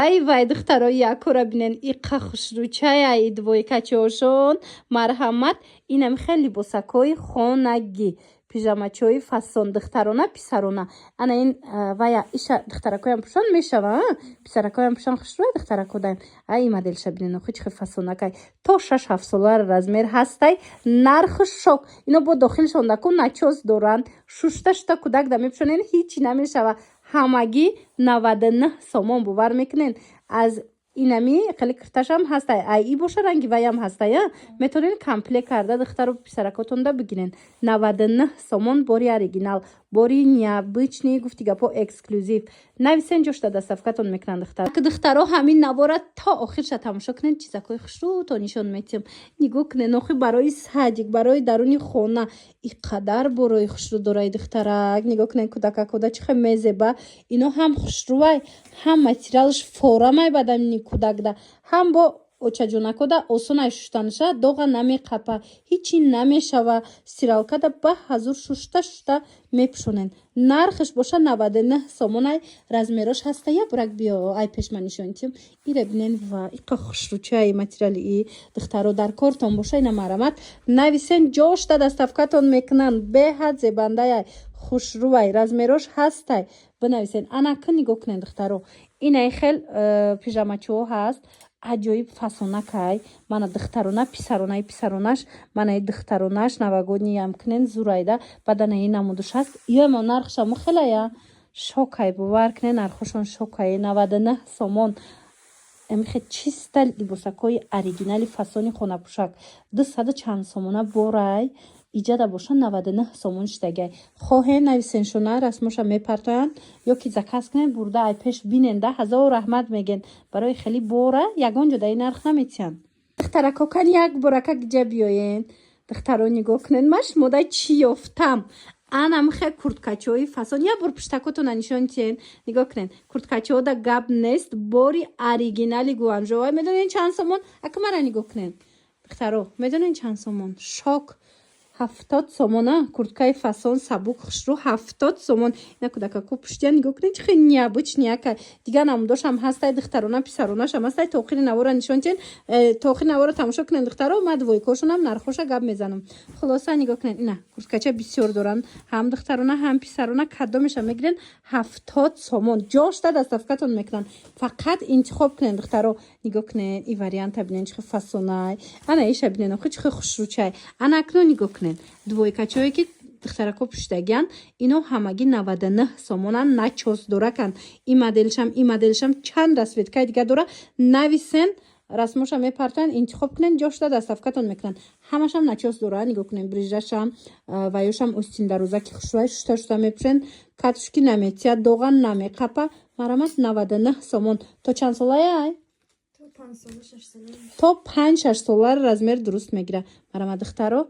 Вай, вай, духтаро, якора бинен, иқа хушрӯчая и двойкачошон. Марҳамат, инам хел либосакҳои хонагӣ, пижамачои фасон, духтарона, писарона. Ана ин вая, иша духтаракоям пӯшон мешава, писаракоям пӯшон, хушрӯя духтарако даем. А ин моделша бинен, охи чӣ хел фасонакай. То 6-7 сола размер ҳастай, нарху шок. Ино бо дохилшон даку начёс доранд, шушта шута кӯдак да мепӯшонен, ҳичи намешава. Ҳамагӣ 99 сомон, бовар мекунен? Аз инами хеле кирташам ҳастай, ай и боша, ранги ваям ҳастай, метавонен комплект карда духтару писаракотонда бигирен. 99 сомон, бори оригинал, бори необычный, гуфти гапо, эксклюзив. Нависен, ҷошта доставкатон мекунанд, духтар. Духтаро, ҳамин навора то охирша тамошо кунен, чизакҳои хушрӯ то нишон метиҳам. Нигоҳ кунен, охи барои садик, барои даруни хона и қадар борои хушрӯ дораи, духтарак. Нигоҳ кунен, кӯдакакода чӣ хел мезеба. Ино ҳам хушрӯвай, ҳам материалш форамай бадани кӯдакда, ҳам бо очаҷонакода осонай шуштанаша, доға намеқапа, ҳичи намешава. Стиралкада ба ҳазур шушта шушта мепӯшонен. Нархаш боша 99 сомонай, размерош ҳаста. Я бурак биё, ай пеш ман нишон тиҳам. Ира бинен ва иқа хушрӯчаи материали и. Духтаро, дар кортон боша, ина марҳамат, нависен, ҷошта доставкатон мекунанд. Беҳад зебандаяй, хушрӯвай, размерош ҳастай, бинависен. Анака нигоҳ кунен, духтаро, инай хел пижамачоҳо ҳаст, аҷоиб фасонакай. Мана духтарона, писаронаи, писаронаш, манаи духтаронаш новогодниям кунен, зурайда. Баданаи намудуш ҳаст, иёмо нархшамо хелая шокай, бовар кунен, нархошон шокай, 99 сомон. Эмихе чиста либосакҳои оригинали фасони хонапӯшак дусаду чанд сомона борай, иҷада боша 99 сомон шидагай. Хоҳен, нависеншона, расмоша мепартоянд ё ки заказ кунед, бурда ай пеш биненда, ҳазор раҳмат меген. Барои хеле бора ягон ҷо дар ин нарх наметиҳанд. Духтаракокан, як борака ҷа биёен. Духтаро, нигоҳ кунед, ман шумода чӣ ёфтам. Анамхе курткачои фасон, як бор пуштакотона нишон тиҳен. Нигоҳ кунед, курткачода гап нест, бори оригинали Гуанжова. Медонед чанд сомон? Ака, мара нигоҳ кунед, духтаро, медонед чанд сомон? Шок! 70 сомона курткаи фасон, сабук, хушрӯ, 70 сомон. Ина кӯдакако пуштия, нигоҳ кунед, чӣ хеле необычный яка. Дигар намудошам ҳастай, духтарона, писаронашам ҳастай. То охири навора нишон тиҳен, то охири навора тамошо кунед, духтаро. Ма двойкошонам нархоша гап мезанам. Хулоса, нигоҳ кунед, ина курткача бисёр доранд, ҳам духтарона, ҳам писарона. Кадомеша мегирен? 70 сомон, ҷошта доставкатон мекунанд, фақат интихоб кунед, духтаро. Нигоҳ кунед, и варианта бинен, чӣ хел фасонай. Ана иша бинен, охи чӣ хел хушрӯчай. Ана акнун нигоҳ кунед, двойкачое ки духтарако пӯшидагиянд, ино ҳамагӣ 99 сомонанд, начёс дораканд. И моделшам, и моделшам, чанд расцветкаи дига дора. Нависен, расмоша мепартоянд, интихоб кунед, ҷошта доставкатон мекунанд. Ҳамашам начёс дора. Нигоҳ кунед, брижашам, ваёшам остиндарозаки хушрӯай, шушта шушта мепӯшен, катушки наметиҳад, доға намеқапа. Марамат, 99 сомон. То чанд солаяй? То 5-6 сола размер дуруст мегира. Марамат, духтаро,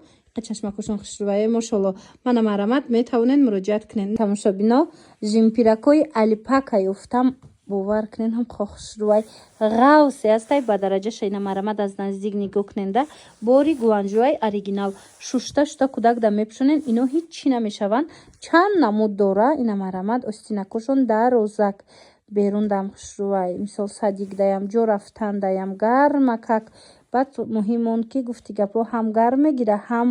чашмакошон хушрӯвае, мошолло. Мана, марамат, метавонед муроҷиат кунед. Тамошобино, жемпиракҳои алипака ёфтам, бовар кунед, ҳам хушрӯвай, ғавсе ҳастай ба дараҷаша. Ина, марамат, аз наздик нигоҳ куненда, бори Гуанжуай, оригинал, шушта шута кӯдак да мепӯшонен, ино ҳичи намешаванд. Чанд намуд дора. Ина, марамат, остинакошон дарозак, берун дам хушрӯвай, мисол, садик даям, ҷо рафтан даям гармакак. Баъд муҳим он ки, гуфти гапҳо, ҳам гарм мегира, ҳам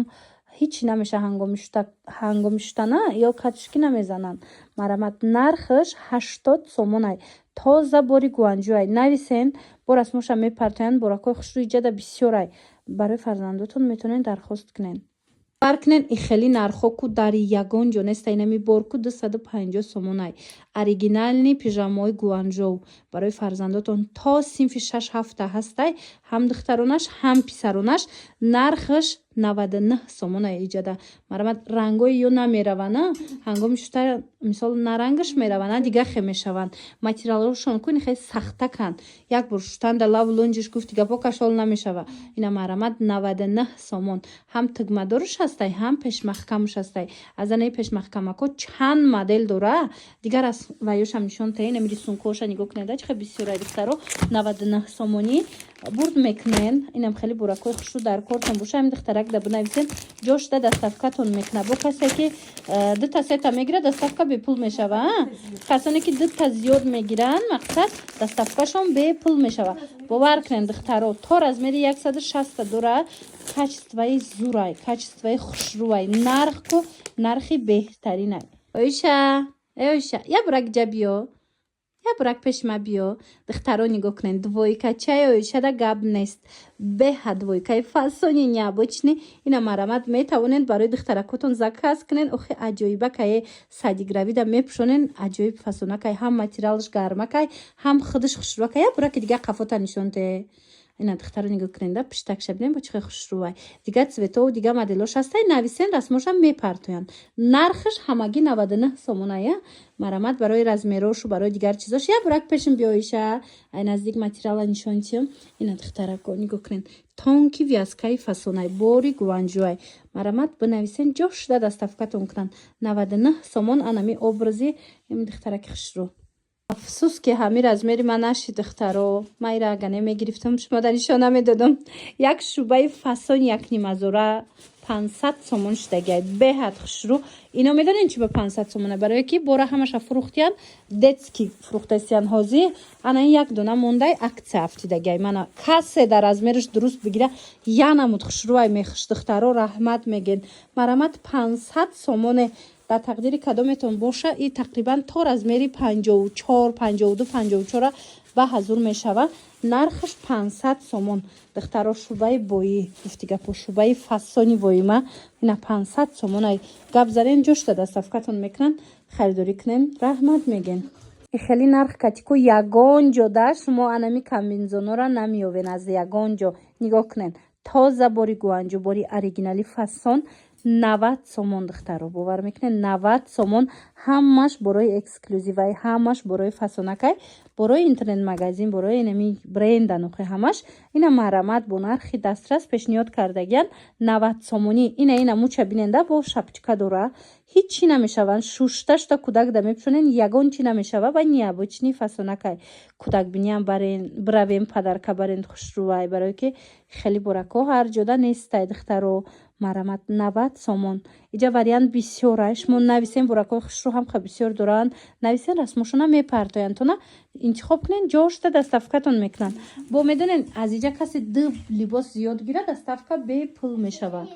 ҳичи намеша ҳангоми шуштана ё катушки намезананд. Марамат, нархаш 80 сомонай, тоза бори Гуанҷуай. Нависен, бо расмоша мепартоянд. Боракҳои хушрӯи ҷада бисёрай, барои фарзандотон метавонед дархост кунед. Бовар кунед, и хеле нархҳо ку дар ягон ҷо неста. Инами бор ку 250 сомонай, оригинальный пижамаҳои Гуанжоу барои фарзандотон то синфи шаш ҳафта ҳастай, ҳам духтаронаш, ҳам писаронаш. Нархаш 99 сомонай иҷада. Марамат, рангҳои ё намераванд, ҳангоми шуста, мисол, на рангаш мераванд, на дига хе мешаванд. Материалҳошон куни хеле сахтаканд, як бор шустанда лаву лунҷиш, гуфти гапҳо, кашол намешава. Ина, марамат, 99 сомон. Ҳам тугмадорш ҳастай, ҳам пешмаҳкамш ҳастай. Аз анаи пешмаҳкамако чанд модел дора. Дигар аз ваёшам нишон таҳен, ами рисункоша нигоҳ кунед, чӣ хел бисёрай. Духтаро, 99 сомонӣ бурд мекунен. Инам хеле буракҳои хушрӯ дар кортон боша, ҳамин духтарак. да бинависен, ҷошда доставкатон мекунад. Бо касе ки дута, сета мегирад, доставка бепул мешава. Касоне ки дута зиёд мегиранд, мақсад, доставкашон бепул мешава. Бовар кунед, духтаро, то размери 160 дора, качествои зурай, качествои хушрӯвай, нархку нархи беҳтаринай. Оиша, э Оиша, я бурак ҷа биё, я бурак пеши ма биё. Духтаро, нигоҳ кунед, двойкачаи Оишада гап нест, беҳа двойкаи фасони необычный. Ина марамат, метавонед барои духтаракотон заказ кунед. Охи, аҷоибакае, садик равида мепӯшонен, аҷоиб фасонакай, ҳам материалш гармакай, ҳам худаш хушрӯакай. Я бураки дига қафота нишон те. Ина, духтаро, нигоҳ кунед, да пиштакша бинем, бо чӣ хел хушрӯвай. Дигар цветову дига моделош ҳастай, нависен, расмоша мепартоянд. Нархаш ҳамагӣ 99 сомоная. Марамат, барои размерошу барои дигар чизош. Я бурак пешим биёиша, ай наздик материала нишон тиём. Ина, духтарако, нигоҳ кунед, тонкий вязкаи фасонай, бори Гуанҷуай. Марамат, бинависен, ҷо шуда доставкатон кунанд. 99 сомон анами образи ин духтараки хушрӯ. Афсӯс, ки ҳамин размери ман нашид, духтаро. Ман ира ага намегирифтам, шумо дар нишон намедодам. Як шубаи фасон якнимазора 500 сомон шудагиай, беҳад хушрӯ. Ино медонед, чи ба 500 сомона? Барое ки бора ҳамаша фурӯхтиян, детский фурӯхтасиян. Ҳозир ана ин як дона мондай, акция афтидагиай. Мана, касе дар размераш дуруст бигира, янамуд хушрӯай мехӯш, духтаро, раҳмат мегӯед. Марамат, 500 сомоне. Дар тақдири кадометон боша, и тақрибан то размери 54, 52, 54 ба ҳазур мешава. Нархаш 500 сомон, духтаро. Шубаи боӣ, гуфти гапо, шубаи фасони воима ина 500 сомонай. Гап зарен, ҷошта доставкатон мекунанд. Харидорӣ кунем, раҳмат мегӯен. Хеле нарх катику ягон ҷо да шумо анами комбинезонора намеёвен аз ягон ҷо. Нигоҳ кунед, тоза бори Гуанҷу, бори оригинали фасон, 90 сомон. Духтаро, бовар мекунед, 90 сомон. Ҳамаш борои эксклюзивай, ҳамаш борои фасонакай, борои интернет-магазин, борои инами бренданухи ҳамаш. Ина марамат, бо нархи дастрас пешниҳод кардагиян, 90 сомонӣ. Ина муча биненда, бо шапочка дора, ҳеҷ чӣ намешаванд. Шушта шуда кӯдак да мепӯшонен, ягон чӣ намешава. Ва необычный фасонакай. Кӯдакбиниам барен, биравем, подарка барен, хушрӯвай, барое ки хеле борако ҳар ҷода нестай, духтаро. Марамат, 90 сомон. Иҷа вариант бисёра, шумо нависен, буракҳои хушрӯ ҳам ха бисёр доранд. Нависен, расмошона мепартоянд, тона интихоб кунен, ҷошта доставкатон мекунанд. Бо медонен, аз иҷа касе ду либос зиёд гирад, доставка бепул мешавад.